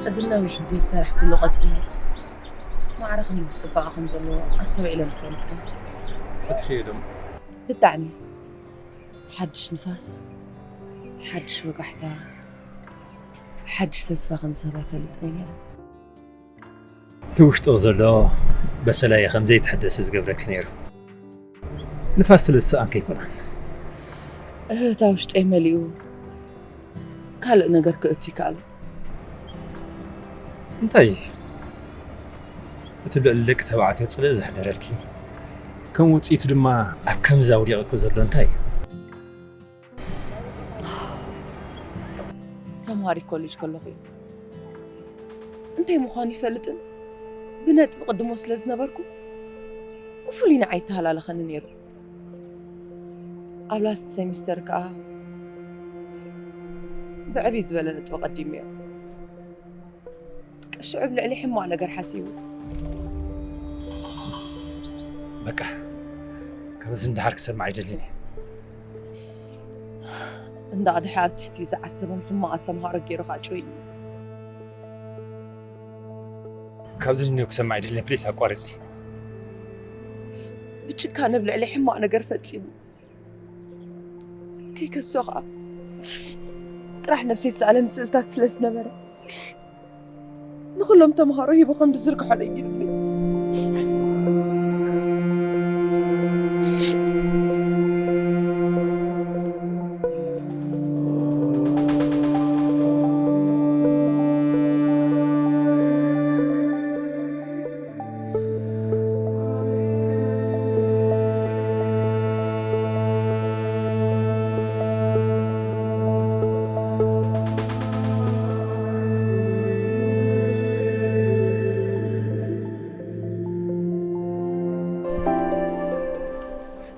እዚ ነዊሕ ግዜ ዝሰራሕኩሉ ቀጽሪ ማዕረ ክንድዚ ጽባቐ ከም ዘለዎ ኣስተውዒለ ኣይፈልጥን። ፈቲሐዮ ደሞ። ብጣዕሚ። ሓድሽ ንፋስ፣ ሓድሽ ወጋሕታ፣ ሓድሽ ተስፋ ከም ዝህባ ፈልጥ ነይረ። እቲ ውሽጥኺ ዘሎ በሰላየ ከም ዘይትሕደሲ ዝገብረኪ ነይሩ። ንፋስ ስለ ዝሰኣንኪ ኣይኮነን። እህህታ ውሽጠይ መሊኡ ካልእ ነገር ክእቱ ይከኣል። እንታይ? እቲ ልዕሊ ደቂ ተባዕትዮ ጽልኢ ዘሕደረልኪ፣ ከም ውጽኢቱ ድማ ኣብ ከምዚ ኣውዲቕኪ ዘሎ እንታይ እዩ? ተምሃሪ ኮሌጅ ከለኹ እዩ። እንታይ ምዃኑ ይፈልጥን ብነጥቢ ቅድሞ ስለ ዝነበርኩ ብፍሉይ ንዓይ ይተሃላለኸኒ ነይሩ። ኣብ ላስት ሴሚስተር ከኣ ብዕብይ ዝበለ ነጥቢ ቀዲመዮ። ሽዑ ኣብ ልዕሊ ሕማቕ ነገር ሓሲቡ። በቃ፣ ከምዚ እንድሓር ክሰምዕ ኣይደልን እየ። እንዳ ቅድሐ ኣብ ትሕቲኡ ዝዓሰቦም ሕማቓት ተምሃሮ ገይሩ ካዕጭውኒ። ካብዚ ንኔው ክሰምዕ ኣይደልን፣ ፕሊስ ኣቋርጺ። ብጭካነ ኣብ ልዕሊ ሕማቕ ነገር ፈጺሙ። ከይከሶ ኸኣ ጥራሕ ነብሰይ ዝሰኣለኒ ስእልታት ስለ ዝነበረ፣ ንኹሎም ተምሃሮ ሂቡ ከም ዝዝርግሖ ለይድልኒ።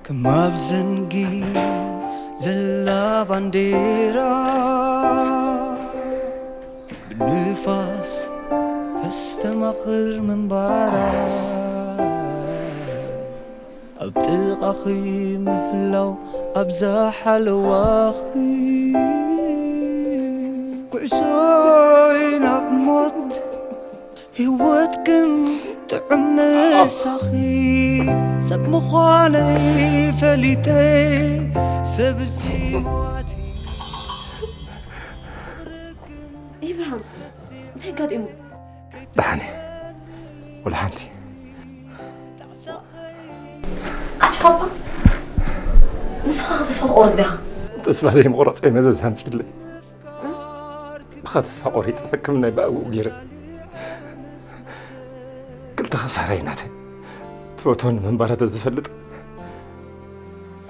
ከም ኣብ ዘንጊ ዘላ ባንዴራ ብንፋስ ተስተማቕር ምንባራ። ኣብ ጥቓኺ ምህላው ኣብዛ ሓለዋኺ፣ ኩዕሶይ ናብ ሞት፣ ህይወት ግን ጥዑም ምሳኺ። ሰብ ምዃነይ ፈሊጠ፣ ሰብ እዚ ሞት ኢብራሃም፣ እንታይ ኣጋጢሙ? ደሓን እየ። ወላ ሓንቲ። ኣቲ ፓፓ፣ ንስኻ ተስፋ ትቆርጽ ዲኻ? ተስፋ ዘይምቑራጽ እየ መዘዝ ኣምጺለይ። ብኻ ተስፋ ቆሪጸ ሕክምናይ ብኣግኡ ገይረ። ክልተ ኸሳራይ ናተይ። ትፈትወኒ ምንባራ ተዝፈልጥ።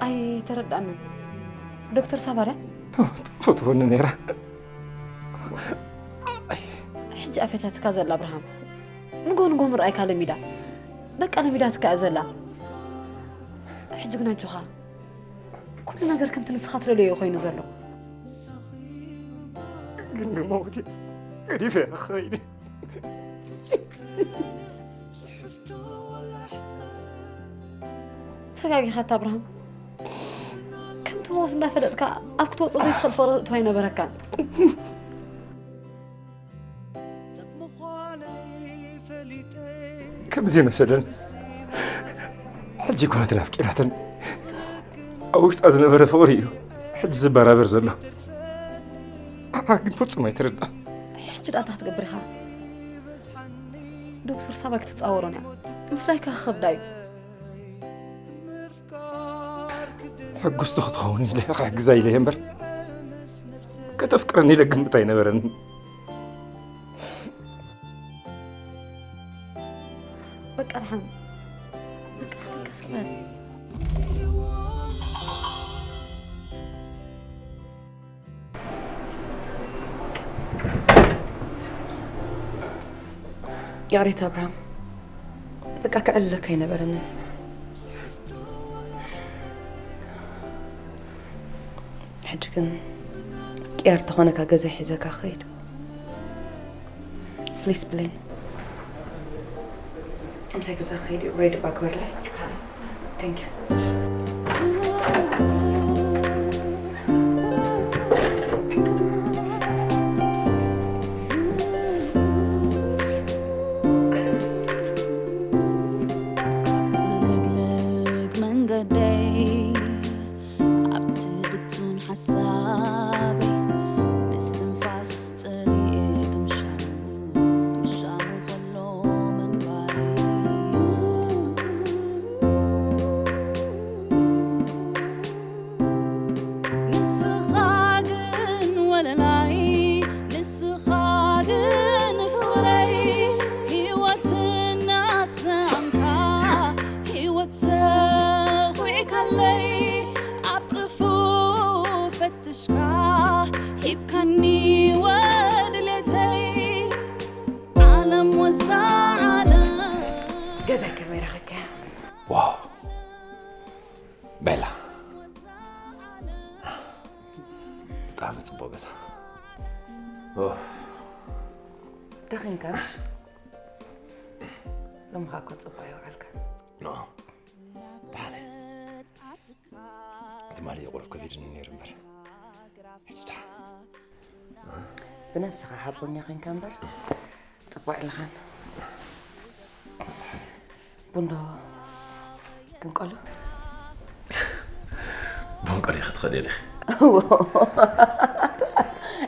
ኣይተረዳእንን። ዶክተር ሳባ ድያ? ትፈትወኒ ነይራ። ሕጂ ኣፈታትካ ዘላ ኣብርሃም። ንጎ ንጎ ምርኣይካ ለሚዳ። በቃ ለሚዳትካ እያ ዘላ። ሕጂ ግን ኣጆኻ። ኩሉ ነገር ከምቲ ንስኻ ትደልዮ እዩ ኮይኑ ዘሎ። ግን ንመውት ገዲፈ ክኸይድ። ተጋጊኻ ኣታ ኣብርሃም። ከምቲ ሞት እንዳፈለጥካ ኣብ ክትወጾ ዘይትኽእል ፍቕሪ እትዋ ኣይነበረካን። ከምዚ መሰለን ሕጂ ኮነት ናፍቂራትን ኣብ ውሽጣ ዝነበረ ፍቕሪ እዩ ሕጂ ዝበራበር ዘሎ። ኣሓ ግን ፍጹም ኣይትርዳእ። ሕጂ ደኣ እንታይ ክትገብር ኢኻ? ዶክተር ሳባ ክትጻወሮን እያ። ምፍላይካ ክኸብዳ እዩ። ሕጉስቲ ክትኸውን ኢለ ክሕግዛ ኢለ እየ እምበር ከተፍቅረኒ ኢለ ግምት ኣይነበረን። በቃ ደሓን በቃ ደሓን ቀስ በል። ይቕሬታ ኣብርሃም፣ በቃ ክዕልለካ ኣይነበረንን። ሕጂ ግን ቅያር ተኾነካ ገዛ ሒዘካ ክኸይድ። ፕሊስ ብሌን፣ ምሳይ ገዛ ክኸይድ እዩ። ሬዲ ባግበርለይ። Thank you. ኣብቲ ለግለግ መንገደይ ኣብቲ ብቱን ሓሳበይ ምስትንፋስ ጸሊኤ ክምሻሙ ክምሻሙ ከሎ ምንባረይ። ንስኻ ግን ወለላይ፣ ንስኻ ግን ፍቕረይ፣ ህይወት እናሰኣንካ፣ ህይወት ሰኹዕካለይ፣ ኣብ ጥፉእ ፈትሽካ፣ ሂብካኒ ወድሌተይ፣ ዓለም ወሳ ዓለም። ገዛይ ከመይ ረኸብካያ? ዋው ቤላ፣ ብጣዕሚ ጽቡቕ ገዛ። ኦፍ፣ ደኺምካ ምሽ? ሎሚ ኸኣ እኮ ጽቡቕ ኣይወዓልካን። ኖ፣ ደሓን እየ። ትማሊ ቁሩብ ከቢድኒ ነይሩ እምበር፣ ሕጂ ደሓን። ብነብስኻ ሓቦኛ ኮይንካ እምበር ጽቡቕ የለኻን። ቡንዶ ክንቀሎ? ቡን ቀሊኺ ትኸዲ ኢኺ።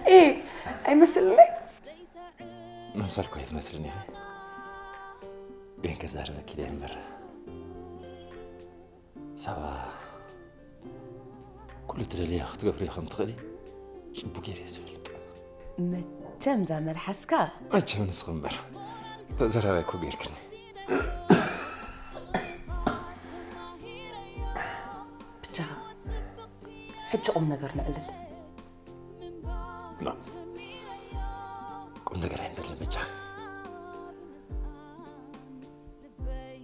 እ፣ ኣይመስልንይ? ምምሳል እኮ ኣይትመስልን ኢኺ። ግን ከዛርበኪ ኢለ እምበር፣ ሳባ ኩሉ ትደልያ ክትገብርዮ ከም ትኽእሊ ጽቡቕ ገይረ እየ ዝፈልጥ። መቸም እዛ መልሓስካ። መቸም ንስኺ እምበር ተዘራባይ እኮ ገይርክኒ። ብቻኻ ሕጂ ቁም ነገር ነዕልል። ኖ፣ ቁም ነገር ኣይንደልን ብቻ።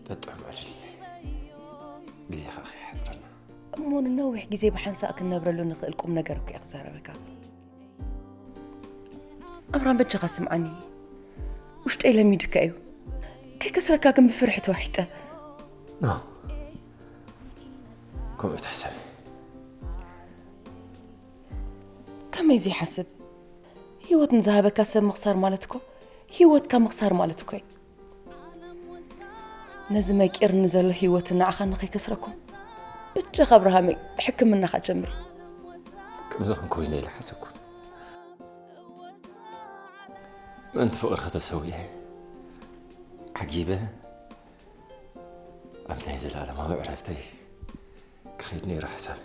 ጠጥዑም ዕልል። ግዜኻ ከይሓጽረና። እሞ ንነዊሕ ግዜ ብሓንሳእ ክንነብረሉ ንኽእል ቁም ነገር እኮ እየ ክዛረበካ። ኣብርሃም በጃኻ ስምዓኒ። ውሽጠይ ለሚድካ እዩ። ከይከስረካ ግን ብፍርሒ ተዋሒጠ። ኖ፣ ከምኡ ትሕሰብ። ከመይ ዘይሓስብ? ህይወት ንዝሃበካ ሰብ ምኽሳር ማለት እኮ ህይወትካ ምኽሳር ማለት እኮ እዩ። ነዚ መቂርኒ ዘሎ ህይወት ንዓኻ ንኸይከስረኩም ብጃኻ ኣብርሃመይ ሕክምናኻ ጀምሪ። ከምዚ ክንከውን ኢለ ኣይሓሰብኩን። ምእንቲ ፍቕርኺ ተሰዊኤ ዓጊበ ኣብ ናይ ዘለኣለማዊ ዕረፍተይ ክኸይድ ነይሩ ሓሳብ።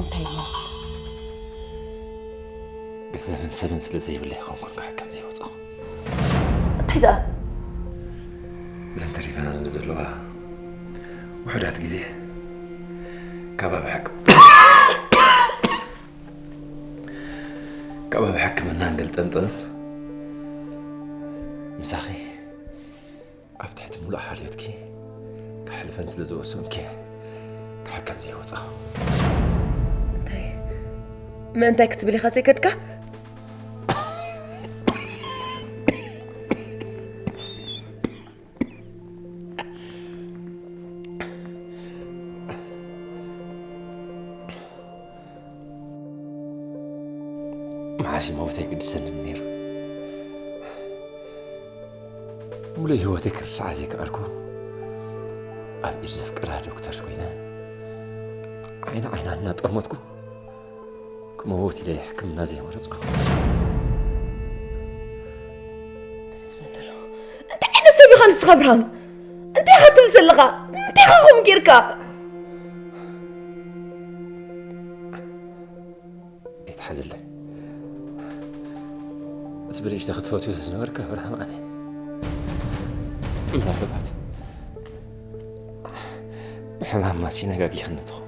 እንታይ እሞ? ገንዘብን ሰብን ስለ ዘይብለይ ኣይኮንኩን ክሕከም ዘይወፃኹ። እንታይ ደኣ? እዘን ተሪፈናሉ ዘለዋ ውሑዳት ግዜ ካባቢ ሕክ ካባቢ ሕክምና እንገልጠንጠን ምሳኺ ኣብ ትሕቲ ሙሉእ ሓልዮትኪ ከሕልፈን ስለ ዝወሰንኪ ክሕከም ዘይወፃኹ። እንታይ ምእንታይ ክትብል ኢኻ ዘይከድካ? መዓስ እዩ መውት ኣይግድሰንን ነይሩ። ሙሉእ ህይወተይ ክርስዓ ዘይከኣልኩ ኣብ ኢድ ዘፍቅራ ዶክተር ኮይነ ዓይኒ ዓይና እናጠመትኩ ክመውት ኢለ ሕክምና ዘይመረፅኩ። እንታይ ዓይነት ሰብ ኢኻ ንስኻ ኣብርሃም? እንታይ ኢኻ ትብል ዘለኻ? እንታይ ኢኻ ከምኡ ጌርካ? ኣይትሓዝለይ። እቲ ብንእሽቶ ክትፈትዮ ዝነበርካ ኣብርሃም ኣነ ምናልባት ብሕማም ማሲነ ጋጊኽኒ ትኾን።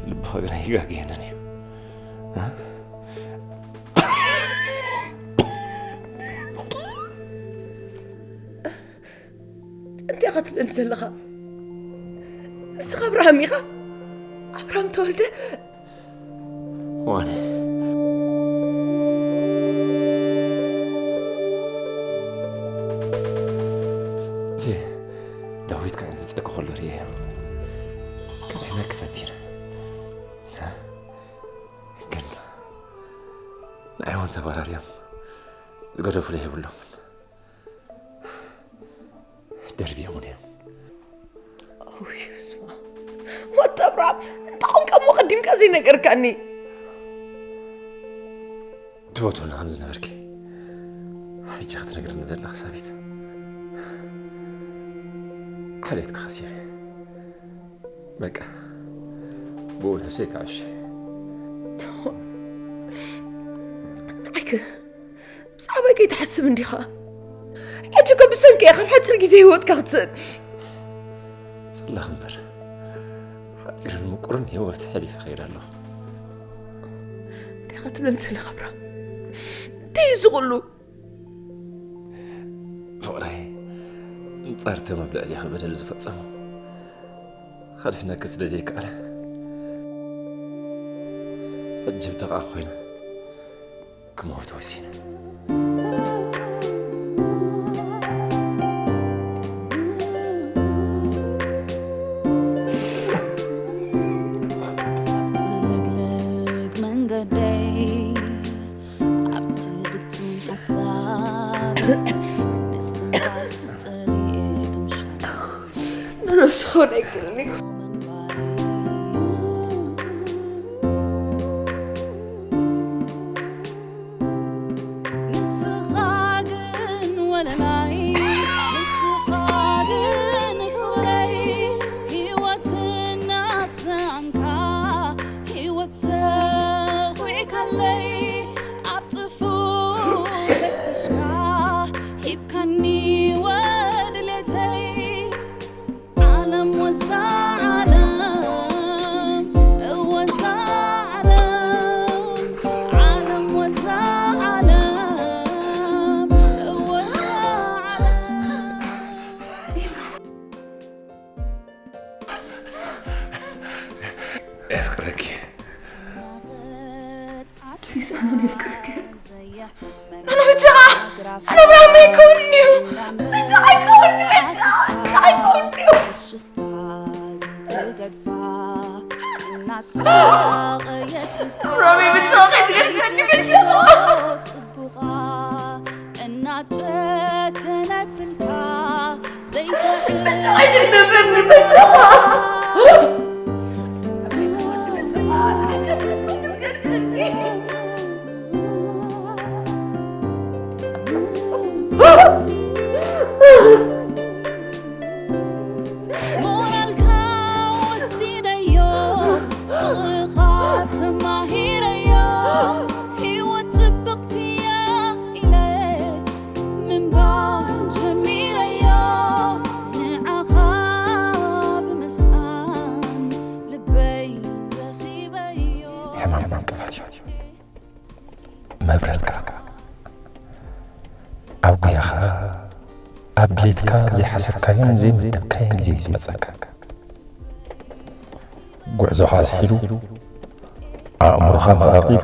ልብኻ ግን ኣይጋግየንን እዩ። እንታይ ኢኻ ትብል ዘለኻ? ንስኻ ኣብርሃም ኢኻ? ኣብርሃም ተወልደ? ዋነ እቲ ዳዊት ከዕምፀኪ ከሎ ርእየዮ ክድሕነኪ ፈቲነ። ግን ንዓይ እውን ተባራርዮም ዝገደፉለይ የብሎምን። ደርብዮምኒ እዮም። ውይ፣ ስማ፣ ወዲ ኣብርሃም፣ እንታይ ኾንካ እሞ ቀዲምካ ዘይነገርካኒ? ትፈትወኒ ከም ዝነበርኪ ሕጂ ክትነግርኒ ዘለኺ ሳቢት፣ ሓልዮትኪ ከሲበ። በቃ፣ ብኡ ነብሰይ ክዕሽ። ንዓይከ ብዛዕባይ ከይትሓስብ እንዲኻ? ሕጂ እኮ ብሰንኪ እየ ካብ ሓፂር ግዜ ህይወትካ ክትስእን። ጽላኽ እምበር፣ ሓጺርን ምቁርን ህይወት ሕሊፈ ኸይደ ኣለኹ። እንታይ ኢኻ ትብለኒ ዘለኻ ኣብርሃም? እንታይ እዩ እዚ ኹሉ? ፍቕረይ፣ ኣንጻር እቶም ኣብ ልዕሌኺ በደል ዝፈጸሙ ከድሕነኪ ስለ ዘይከኣለ፣ ሕጂ ብተቓ ኮይነ ክመውት ወሲነ። ኣብ ጽልግልግ መንገደይ፣ ኣብቲ ብቱም ሓሳብ፣ ምስትንፋስ ጸሊኤ ክምሻል። ንነስኾ ናይ ግሊ። ንስኻ ግን ወለላይ፣ ንስኻ ግን ፍቕረይ፣ ህይወትና ሰኣንካ፣ ህይወት ሰኺዕካለይ፣ ኣብ ጥፉእ ፈቲሽካ፣ ሂብካኒ ወድሌተይ። ዓለም ወዛ ዓለም፣ እወ ዛ ዓለም፣ ዓለም ወዛ ዓለም፣ እወ ዛ ዓለም። የፍቅረኪ። ፕሊዝ፣ ኣነ የፍቅረኪ። ኣነ ብጃኻ፣ ኣነ ብራመይ ከውንዩ። ብጃኻ ይከውንዩ፣ ብጃኻ ይከውንዩ። ፍሽኽታ ኣሳቐየትካ ሮሚ፣ ብቻ ከይትገድፈኒ፣ ብቻ። ዘይትብሎ ጽቡቓ እናጨከነትልካ ዘይተዕርፍ ኣይትግደፈኒ፣ ብቻ። ሞራልካ ወሲደዮ፣ ፍቕርኻ ተማሂረዮ፣ ህይወት ጽብቕቲ እያ ኢለ ምንባር ጀሚረዮ፣ ንዓኻ ብምስኣን ልበይ ረኺበዮ። ሕማም ዕንቅፋት እዩ። መብረትካ ኣብ ጉያኻ፣ ኣብ ድሌትካ፣ ዘይሓሰብካዮን ዘይመደብካዮን ግዜ እዩ ዝመጸካ። ጉዕዞኻ ዝሒሉ፣ ኣእምሮኻ መቓቒሉ፣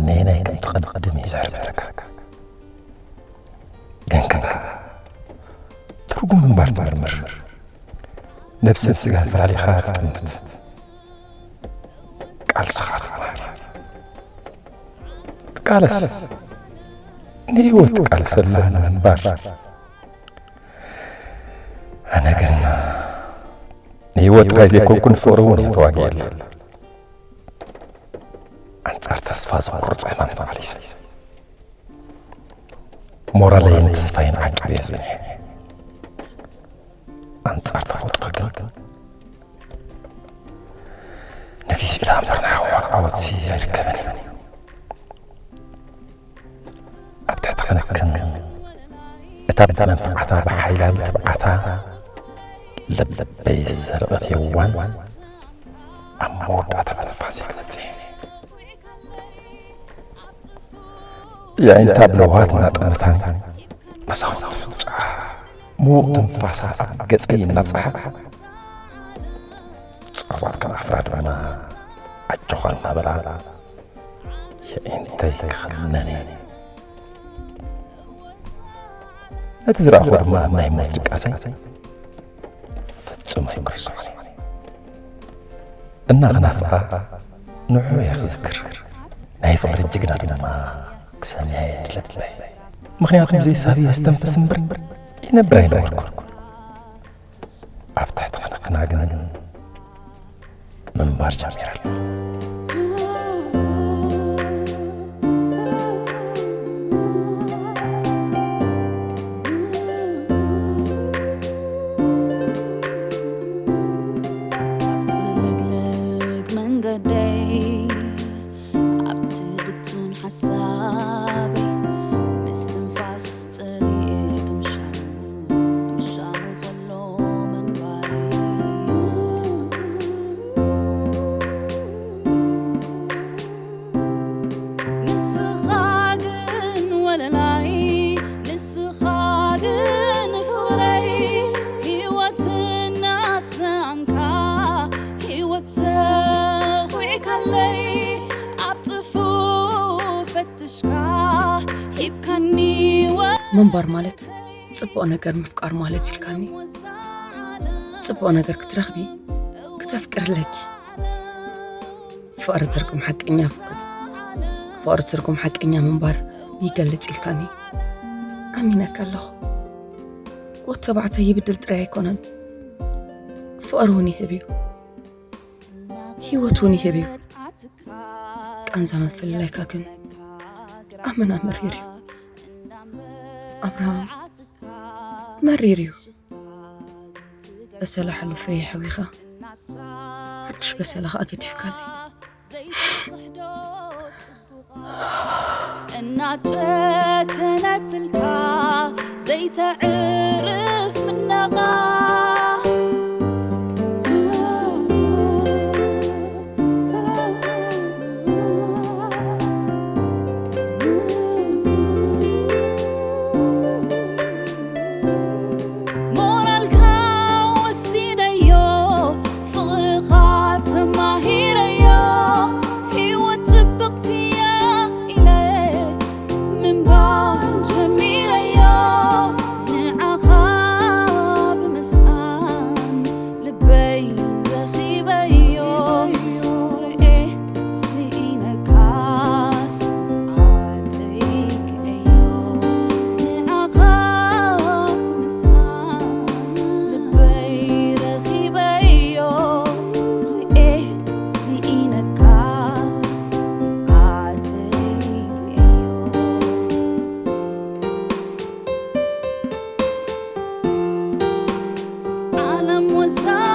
ነየናይ ከም ትቐድም እዩ ዘሕርበተካ። ግን ከኣ ትርጉም ምንባር ትምርምር፣ ነብስን ስጋን ፈላሊኻ ትጥምት፣ ቃልስኻ ትመሃር። ትቃለስ፣ ንህይወት ትቃለሰላ ንምንባር። ኣነ ግን ንህይወት ጥራይ ዘይኮንኩ፣ ንፍቕሪ እውን እየ ተዋጊኤላ። ኣንጻር ተስፋ ዘቑርጽ ሕማም ተቓሊሰ። ሞራለይን ተስፋይን ዓቂበዮ ጸኒሐ። ኣንጻር ተፈጥሮ ግን ነጊሽ ኢላ እምበር ናይ ሓዋር ዓወትሲ ኣይርከብን እዩ። ኣብ ትሕቲ ክንክን እታ ብመንፍዓታ ብሓይላዊ ትብዓታ ልበይ ዝሰርቐት የዋን ኣብ መወዳእታ ትንፋሰይ ክመጽእ እየ። የዒንታ ብለውሃት እናጠመታኒ መሳኹቲ ፍንጫ ምዉቕ ትንፋሳ ኣብ ገጸይ እናብጽሓ ጸዋት ከናፍራ ድማ ኣጆኻ እናበላ የዒንተይ ክኽነኒ። ነቲ ዝረኣኹ ድማ ኣብ ናይ ሞት ድቃሰይ ፍጹም ኣይክርስዖን። እናኸናፍኣ ንዑ እየ ክዝክር። ናይ ፍቕሪ ጅግና ድማ ክሰምያ እየ ንልበይ። ምኽንያቱ ብዘይ ሳቢ የስተንፍስ እምበር ይነብር ኣይነበርኩን። ኣብ ትሕቲ ክንክና ግን ምንባር ጀሚረ ኣለኹ። ኣብ ጽልግልግ መንገደይ፣ ኣብቲ ብቱን ሓሳበይ፣ ምስትንፋስ ጸሊኤ ክምሻሙ፣ ክምሻሙ ከሎ ምንባረይ። ንስኻ ግን ወለላይ፣ ንስኻ ግን ፍቕረይ፣ ህይወት እናሰኣንካ፣ ህይወት ሰኺዕካለይ፣ ኣብ ጽፉ ፈትሽካ ሂብካኒ ወ- ምንባር ማለት ጽቡቕ ነገር ምፍቃር ማለት ኢልካኒ። ጽቡቕ ነገር ክትረኽቢ፣ ክተፍቅሪ ኣለኪ። ፍቕሪ ትርጉም ሓቀኛ ፍቕሪ፣ ፍቕሪ ትርጉም ሓቀኛ ምንባር ይገልጽ ኢልካኒ። ኣሚነካ ኣለኹ። ወዲ ተባዕታይ ይብድል ጥራይ ኣይኮነን፣ ፍቕሪ እውን ይህብ እዩ፣ ህይወት እውን ይህብ እዩ። ቃንዛ ምፍልላይካ ግን ኣመና መሪር እዩ። ኣብርሃም፣ መሪር እዩ። በሰላ ሕሉፈይ የሕዊኻ፣ ሓድሽ በሰላ ኸኣ ገዲፍካለይ። እናጨከነትልካ ዘይተዕርፍ ምነቓ። ሞራልካ ወሲደዮ፣ ፍቕርኻ ተማሂረዮ፣ ህይወት ጽብቕቲ እያ ኢለ ምንባር ጀሚረዮ፣ ንዓኻ ብምስኣል So